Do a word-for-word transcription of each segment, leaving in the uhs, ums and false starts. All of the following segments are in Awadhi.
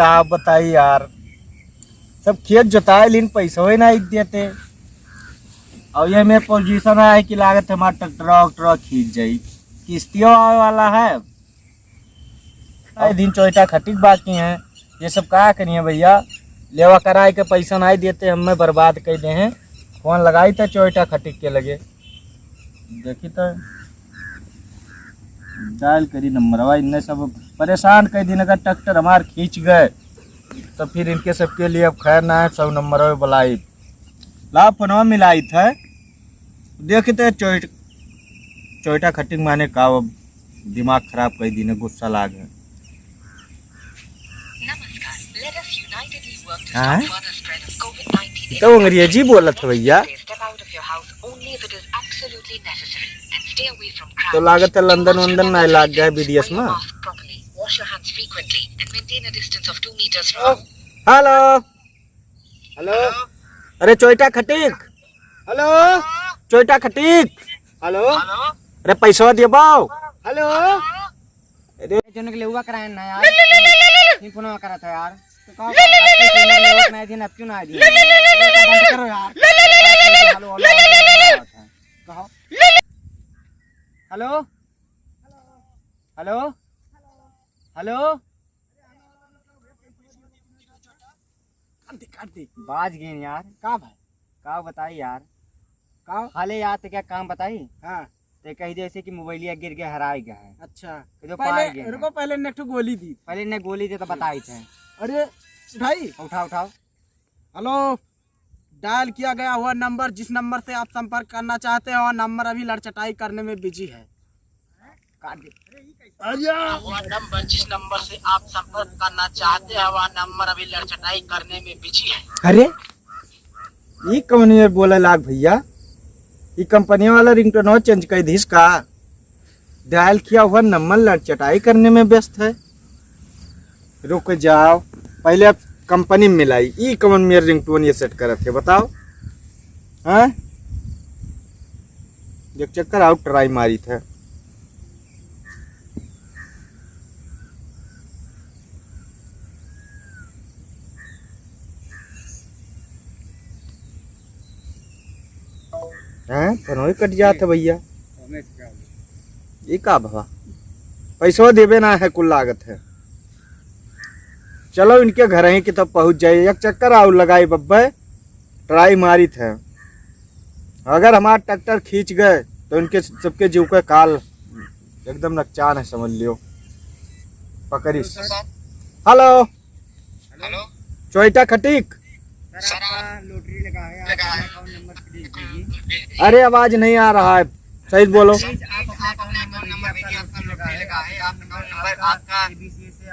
का बताई यार, सब खेत जोताए लीन, पैसा ही नहीं देते। और ये में पोजीशन है कि लागत हमार ट्रैक्टर वैक्टर खींच जाई, किस्तियों आवे वाला है। आए दिन चोइटा खटिक बाकी हैं, ये सब का करिए भैया, लेवा कराए के पैसा नहीं देते, हमें बर्बाद कर दे हैं। फोन लगाई था चोइटा खटिक के लगे, देखी तो डायल करी नंबरवा, इनने सब परेशान कर दिन। अगर ट्रैक्टर हमार खींच गए तो फिर इनके सबके लिए अब खैर ना है, सब नंबरवा बुलाई। ला फोनवा मिलाई थे, देखते चोइट-, चोइटा खटिक माने का अब दिमाग खराब कर दिन, गुस्सा लाग है। नमस्कार। Let us unitedly work to हाँ? Stop further spread of COVID nineteen। तो अंग्रेजी बोलत है भैया। Step out of your house only if it is absolutely necessary and stay away from crowds। तो लागत है लंदन वंदन ना लाग गए विदेश में। Wear your mask properly, wash your hands frequently and maintain a distance of two meters from हेलो, हेलो। अरे चोइटा खटिक। हेलो। चोइटा खटिक। हेलो। अरे पैसवा देबो। हेलो। अरे जोन के लेवा कराए ना यार। नहीं फोनवा करत है यार। तो का बात है? जोन के लेवा कराए दिन अब क्यों ना आई दिन? बंद करो यार। हेलो, हेलो, हेलो, हेलो। कहो। हेलो। हेलो। हेलो। काट दे, काट दे। बाज गए यार। का भाई? का बताई यार? का? हाले यार, ते क्या काम बताई? हाँ। ते कही जैसे कि मोबाइलिया गिर गया, हराई गया है। अच्छा। तो जो पहले पार गया है। रुको, पहले ने एक ठो गोली दी। पहले ने गोली दे तो बताई थे। अरे, उठाई? उठाओ, उठाओ। हेलो, डायल किया गया हुआ नंबर, जिस नंबर से आप संपर्क करना चाहते हैं, वह नंबर अभी लड़चटाई करने में बिजी है। काट दे। अरे! वह नंबर, जिस नंबर से आप संपर्क करना चाहते हैं, वह नंबर अभी लड़चटाई करने में बिजी है। अरे, ई कौन ये बोले लाग भैया? ई कंपनी वाला रिंगटोन चेंज कर दीस का? डायल किया हुआ नंबर लड़चटाई करने में व्यस्त है। रुक जाओ, पहले आप कंपनी में मिलाई। ई कौन मेर रिंगटोन ये सेट करत है, बताओ? हाँ, एक चक्कर आउट ट्राई मारी थे। हैं, फोनवे कट जात है भैया। ये का भवा, पैसवा देबे ना है, कुल लागत है। चलो इनके घर ही कि तब पहुँच जाए, एक चक्कर आउर लगाई बब्बे, ट्राई मारी थे। अगर हमार ट्रैक्टर खींच गए तो इनके सबके जीव का काल एकदम नकचान है, समझ लियो। पकड़िस। हेलो। हेलो। चोइटा खटिक। सर, आपका लॉटरी लगा है, आप अपना अकाउंट नंबर प्लीज दीजिए। अरे, आवाज नहीं आ रहा है, सही बोलो। प्लीज, आप अपना अकाउंट नंबर भेजिए, आपका लॉटरी लगा है, आप अकाउंट नंबर आपका केबीसी से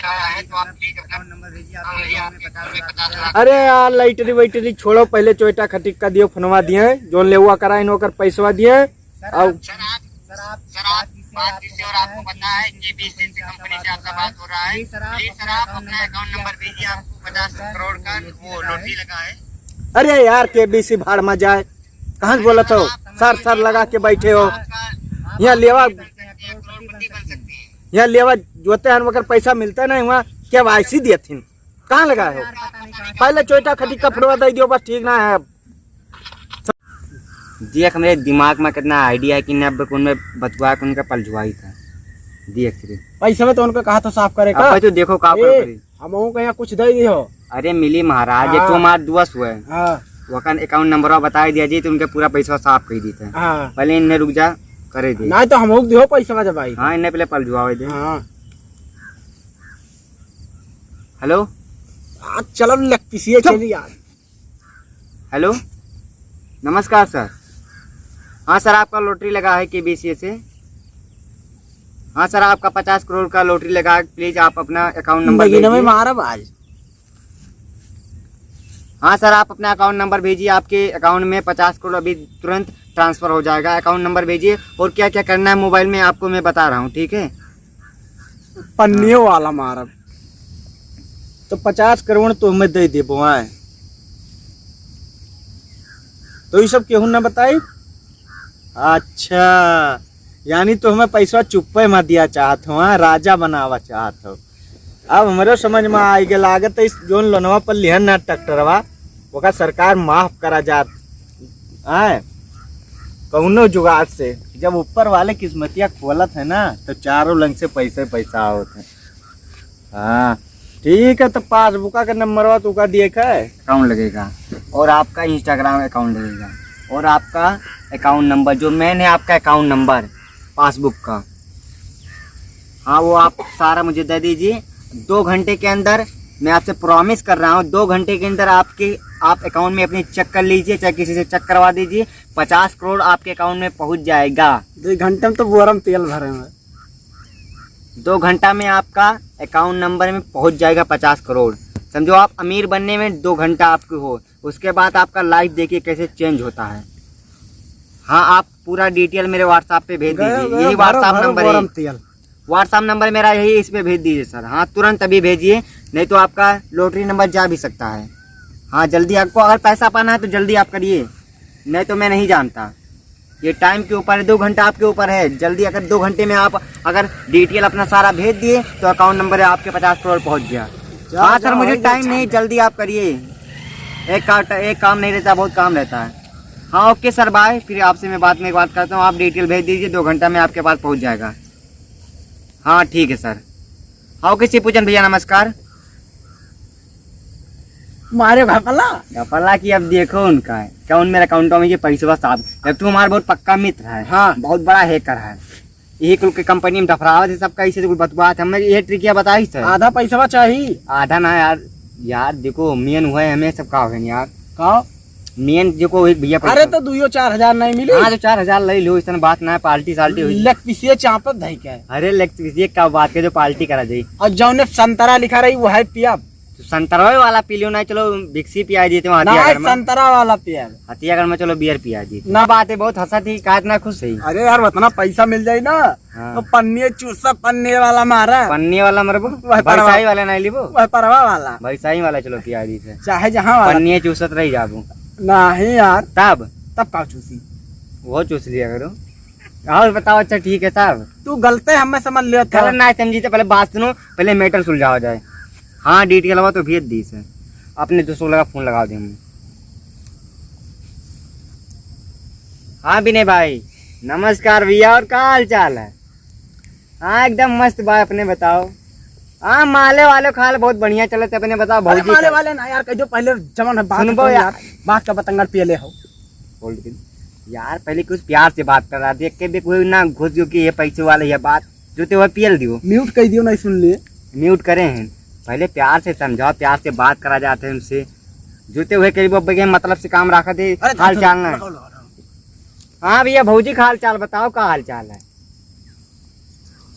आया है, तो आप प्लीज अपना अकाउंट नंबर भेजिए, आपके अकाउंट में पचास हजार। अरे यार, लॉटरी वाइटरी छोड़ो, पहले चोइटा खटिक का दियो, फोनवा दिए, जोन लेवा कराइन ओकर पैसवा दिए। सर, आओ। आप, सर, आप, सर, आप बात जिससे, बात आपको जिससे और पता आपको है पता है कि केबीसी कंपनी से आपका बात हो रहा है, प्लीज सर, आप प्लीज सर, अपना आप अकाउंट अपना नंबर अकाउंट नंबर भेजिए, आपको पचास करोड़ का वो लॉटरी लगा है। अरे यार, केबीसी भाड़ में जाए, कहाँ से बोलत हो? सर, सर लगा के बैठे हो। यहाँ लेवा, करोड़पति बन सकते हैं। यहाँ लेवा जोते हैं, मगर पैसा मिलता नहीं, वहाँ केवाईसी दिए थे, कहाँ लगा हो? पहले चोइटा खटिक का फोनवा दे दियो, बस ठीक ना है अब। देख, मेरे दिमाग में कितना आइडिया है कि नब्बे कौन में बतुआ के उनका पलझुआई था। देख रे। पैसे में तो उनको कहा था साफ करे अब का। भाई, तू देखो का ए, करी। हमहू के यहाँ कुछ दे दियो। अरे मिली महाराज, ये हाँ। तो हमार दोस्त हुए। हाँ। वकन अकाउंट नंबरवा बताई दिया जी, तो उनके पूरा पैसा साफ कर दी थे। हाँ। पहले इन्हें रुक जा, करे दे। नहीं तो हमहू के दियो पैसा जब आई। हाँ, इन्हें पहले पलझुआवे दे। हाँ। हेलो। आज चलो लग पीछे चुप। चली यार। हेलो, नमस्कार सर। हाँ सर, आपका लॉटरी लगा है केबीसी से। हाँ सर, आपका पचास करोड़ का लॉटरी लगा है, प्लीज आप अपना अकाउंट नंबर बगिना में भेजिए। मारब आज। हाँ सर, आप अपना अकाउंट नंबर भेजिए, आपके अकाउंट में पचास करोड़ अभी तुरंत ट्रांसफर हो जाएगा। अकाउंट नंबर भेजिए और क्या क्या करना है मोबाइल में आपको मैं बता रहा हूँ, ठीक है? पन्नियों वाला मारब। तो पचास करोड़ तो हमें दे देबो, आए। तो ये सब केहू ना बताई। अच्छा, यानी तो हमें पैसा चुप्पे में दिया चाहत हो, हाँ? राजा बनावा चाहत हो। अब हमरो समझ में आइ गया, लागत है, इस जोन लोनवा पर लिहन ना ट्रैक्टरवा, ओका सरकार माफ करा जात। आए, कौनो जुगाड़ से, जब ऊपर वाले किस्मतिया खोलत है ना, तो चारों लंग से पैसे पैसा आवत है। हाँ, ठीक है, तो पासबुका का नंबरवा तुका दिए का है? अकाउंट लगेगा और आपका Instagram अकाउंट लगेगा और आपका अकाउंट नंबर, जो मेन है आपका अकाउंट नंबर पासबुक का, हाँ, वो आप सारा मुझे दे दीजिए। दो घंटे के अंदर, मैं आपसे प्रॉमिस कर रहा हूँ, दो घंटे के अंदर आपके, आप अकाउंट में अपनी चेक कर लीजिए, चाहे किसी से चेक करवा दीजिए, पचास करोड़ आपके अकाउंट में पहुँच जाएगा। दो घंटे में तो बोरम तेल भरे हैं। दो घंटा में आपका अकाउंट नंबर में पहुँच जाएगा पचास करोड़। समझो, आप अमीर बनने में दो घंटा आपको हो, उसके बाद आपका लाइफ देखिए कैसे चेंज होता है। हाँ, आप पूरा डिटेल मेरे WhatsApp पे भेज गए, दीजिए। गए, यही भरो, WhatsApp भरो नंबर है। बोरम तेल। WhatsApp नंबर मेरा यही, इस पे भेज दीजिए सर। हाँ, तुरंत अभी भेजिए, नहीं तो आपका लॉटरी नंबर जा भी सकता है। हाँ, जल्दी आपको अगर पैसा पाना है तो जल्दी आप करिए, नहीं तो मैं नहीं जानता। ये टाइम के ऊपर है, दो घंटा आपके ऊपर है। जल्दी, अगर दो घंटे में आप अगर डिटेल अपना सारा भेज दिए तो अकाउंट नंबर आपके पचास करोड़ पहुँच गया। जा, हाँ जा, सर, मुझे हो गया, टाइम नहीं, जल्दी आप करिए। एक का, एक काम नहीं रहता, बहुत काम रहता है। हाँ, ओके सर, बाय। फिर आपसे मैं बाद में बात करता हूँ, आप डिटेल भेज दीजिए, दो घंटा में आपके पास पहुँच जाएगा। हाँ, ठीक है सर। हाँ, ओके, शिवपूजन भैया, नमस्कार। मारे घपला। घपला की अब देखो उनका है। क्या उन मेरे अकाउंटों में ये पैसवा साफ? एक तो हमारा बहुत पक्का मित्र है। हाँ। बहुत बड़ा हैकर है। यही कुल के कंपनी में डफरावत है सबका, इसे तो कुल बतवात है। हमने ये ट्रिकिया बताई सर। आधा पैसवा चाही। आधा ना यार, यार देखो, मेन हुआ है हमें सब का हो यार। का? मेन जो को एक भैया अरे पैसा तो दुइयो चार हजार नहीं मिली। हाँ, तो चार हजार ले लो, इसन बात ना है, पार्टी साल्टी हुई। लेग पीसिए चापत धई के। अरे लेग पीसिए का बात के, जो पार्टी करा जाई। और जौने संतरा लिखा रही वो है पिया। तो संतरा वाला पी लियो ना, चलो विक्सी पिया देते वहाँ ना, हथियागढ़ में। संतरा वाला पिया। हथियागढ़ में चलो बियर पिया देते। ना। बात है बहुत हंसा थी, का इतना खुश है? अरे यार, उतना पैसा मिल जाई ना, हाँ। तो पन्नी चूसा, पन्नी वाला मारा। पन्नी वाला मरबो? वह परवा। भैंसाई वाला नहीं लिबो? वह परवा वाला। भैंसाई वाला चलो पिया दी थे। चाहे जहाँ वाला। पन्नी चूसत रही जाबो। नहीं यार। तब? तब का चूसी? वो चूस लिया करो। और बताओ, अच्छा ठीक है साहब। तू गलते हमें समझ लियो था। गलत ना समझी तो पहले बात सुनो, पहले मैटर सुलझावा जाए। हाँ, डिटेलवा तो भेज दी से। अपने दोस्तों लगा फोन लगा दे हम। हाँ विनय भाई, नमस्कार भैया, और का हाल चाल है? हाँ, एकदम मस्त बा, अपने बताओ। हाँ, माले वाले का हाल बहुत बढ़िया चलत है, अपने बताओ अरे भौजी माले का। वाले ना यार, कह दो पहले जवन है बात सुनबो करो यार। यार, बात का बतंगड़ पियले हो। बोल दे। यार, पहले कुछ प्यार से बात कर रहा, देख के भी कोई ना घुस गयो कि ये पैसे वाले, ये बात जो ते हुए पियल दियो। म्यूट कह दियो, नहीं सुन लिए। म्यूट करे हैं, पहले प्यार से समझाओ, प्यार से बात करा जाते हैं उनसे। जो ते हुए करीब अब के मतलब से काम रखा थे, अरे हाल चाल ना। लगाओ, लगाओ, लगाओ। हाँ भैया, भौजी का हाल चाल बताओ, का हाल चाल है?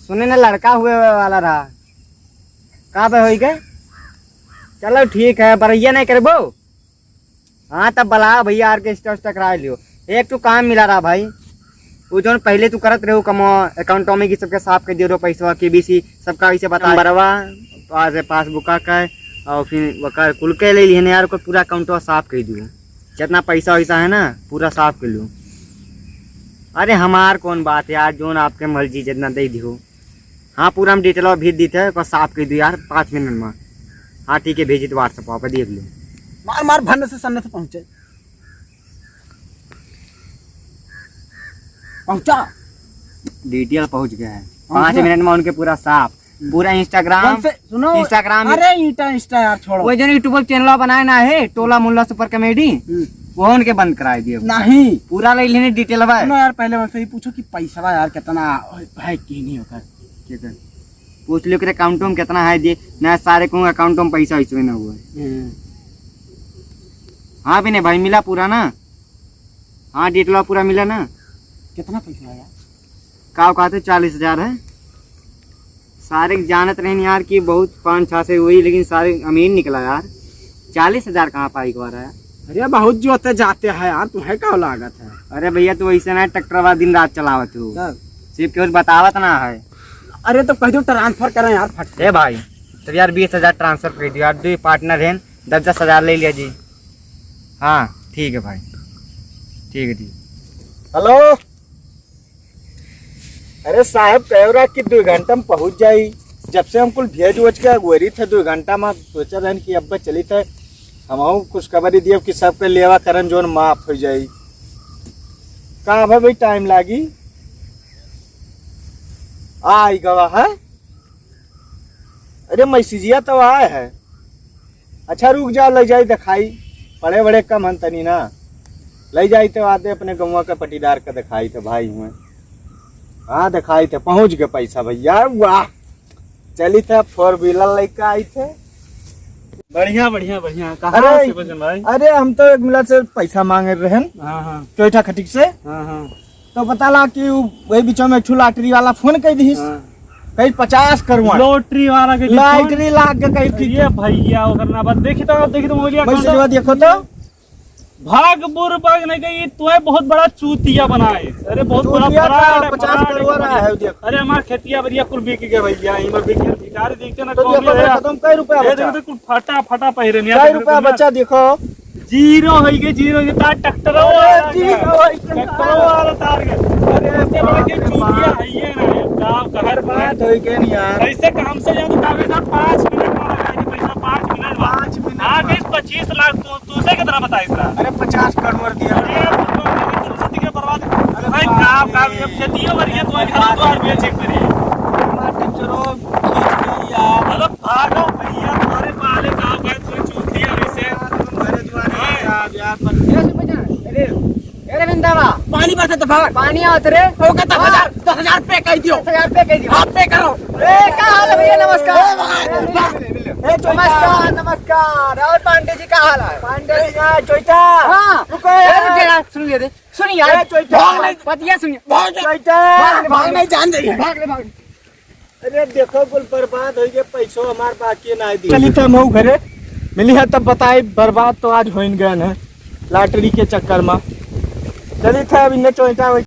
सुने ना लड़का हुए वाला रहा, का बे होई गए? चलो ठीक है, बरैया नहीं करबो। हाँ, तब बला भैया, ऑर्केस्ट्रा उस्ट्रा करा लियो। एक तो काम मिला रहा भाई, वो जौन पहले तू करत रहे हो कमवा, अकाउंटों में की सबके साफ कर दियो रहो पैसवा, केबीसी सबका ऐसे बता नंबरवा, पास, पासबुका का, और फिर वकर कुल के ले लिहन यार, ओकर पूरा अकाउंटवा साफ कर दियो। जितना पैसा वैसा है ना, पूरा साफ कर लियो। अरे हमार कौन बात है यार, जौन आपके मर्जी जितना दे दियो। हाँ, पूरा हम डिटेलवा भेज दी थे, ओकर साफ कर दियो यार, पाँच मिनट में। हाँ ठीक है, भेजी तो WhatsApp पर देख लो। मार मार भन्न से सन्न से पहुँचे। पहुँचा। डिटेल पहुँच गया है। पहुँच पाँच गया। मिनट में उनके पूरा साफ, पूरा Instagram, कौन से? सुनो। Instagram। अरे ईटा इंस्टा यार छोड़ो। वो जो YouTube चैनल बनाए ना है, टोला मुल्ला सुपर कॉमेडी, हम्म। वो उनके बंद कराए दिए। नहीं। पूरा ले लेने डिटेल भाई। सुनो यार, पहले उनसे ही पूछो कि पैसा यार कितना है कि नहीं होता। ठीक है। पूछ लियो कि अकाउंट में कितना है, दे ना सारे को अकाउंट में पैसा इसमें ना हुआ है। हम्म। हाँ विनय भाई, मिला पूरा ना? हाँ, डिटेलवा पूरा मिला ना? कितना पैसा आया? का कहते, चालीस हजार है। सारे के जानत रहन यार कि बहुत पाँच छः से हुई, लेकिन सारे अमीर निकला यार। चालीस हजार कहाँ पाई एक बार है? अरे बहुत जोते जाते हैं यार, तुम्हें का लागत है? अरे भैया, तू ऐसे ना ट्रैक्टर वाला दिन रात चलावत हो। तब? सिर्फ केहू बतावत ना है। अरे तो कह दो ट्रांसफर करें यार फट से। ए भाई, तो यार बीस हजार ट्रांसफर कर दियो यार, दो पार्टनर हैं, दस दस हजार ले लिया जी। हाँ ठीक है भाई, ठीक है, ठीक। हेलो, अरे साहब, कह रहा कि दो घंटा में पहुंच जाई। जब से हम कुल भेज उज के अगोरी थे, दो घंटा में सोचा रहन कि अब चली थे, हमहू खुशखबरी दियब कि सबके लेवा करन जोन माफ हो जाई। का भाई, टाइम लागी? आई गवा है। अरे, मैसेजिया तो आए है। अच्छा, रुक जाओ, ले जाई दिखाई। पड़े बड़े कम हन तनी ना। ले जाई तो आते अपने गौवा के पटीदार के दिखाई थे भाई हुए। हाँ, दिखाई थे, पहुँच गए पैसा भैया। वाह, चली थे, फोर व्हीलर लेके आई थे। बढ़िया, बढ़िया, बढ़िया। कहाँ अरे, से बजन भाई? अरे, हम तो एक मिला से पैसा मांगे रहन। हाँ, हाँ। चोइठा खटिक से। हाँ, हाँ। तो पता ला कि उ वही बीचों में एक ठो लॉटरी वाला फोन कर दिस। हाँ। कहीं पचास करोड़। लॉटरी वाला के फोन? लॉटरी लाग के कहीं कि ये भैया, ओकर ना बात। देखी तो, देखी तो मोबाइल account। देखो तो। भाग बुर भाग नहीं गई, तू है बहुत बड़ा चूतिया बनाए। अरे बहुत बड़ा चूतिया का fraud है, पचास fraud है करोड़ आया है, देखो। अरे हमार खेतिया बरिया कुल बिक गए भैया, इमा बिक गए, भिखारी दिखते ना तो कौन देखो, है। देखो तुम कई रुपया ये बचा? देखो तो कुल फटा फटा पहिरे नहीं, कई देखो रुपया तुम ना। बचा देखो। जीरो होई के, जीरो के तार ट्रैक्टर अरे, वाला जीरो होई के ट्रैक्टर तार। वाला तार के। अरे, इससे बड़ा के बाप रे चूतिया बाप। है ये ना, ये गाँव का हर बर्बाद होई के नहीं यार। ऐसे काम से जाओ तो कागज साहब पाँच मिनट में आ जाएगा पैसा, पाँच मिनट में। पाँच मिनट आ में। गए पच्चीस लाख, तो तुझे कितना बताइस रहा? अरे, पचास करोड़ दिया। अरे यार, तू तो अपनी जिंदगी बर्बाद। अरे भाई, बाप काम, काम, रे। जब खेतियों करिए तो एक हजार दो हजार रुपया चेक करिए। माटी चलो, खींच के यार। अरे भागो भैया, तुम्हारे पाले गाँव का कोई चूतिया ऐसे। तुम्हारे द्वारे हाँ। यार, यार, मत ए, सुन बजा। अरे, ए, रविंद्र बा। पानी बरसत है, भाग। पानी आवत रे। ओके, दस हजार, हाँ। दस हजार पे कर दियो। दस हजार पे कर दियो। आप पे करो। ए, का हाल है भैया? नमस्कार। ए, भाई, भाई। ए, नमस्कार, नमस्कार। और पांडे जी, का हाल है? पांडे जी, हाँ, चोइटा। हाँ। रुको ए, यार। रुक जा, सुन ले दे। सुन यार। ए, चोइटा। भाग ले। पतिया सुन। भाग ले। चोइटा। भाग ले, भाग ले, जान दे। भाग ले, भाग ले। अरे देखो, कुल बर्बाद हो गए, पैसो हमार बाकी ना दी। चली थे मऊ घरे, मिली है तब बताई, बर्बाद तो आज होइन गए हैं लॉटरी के चक्कर में। चली थे अब इन्हें चोइटा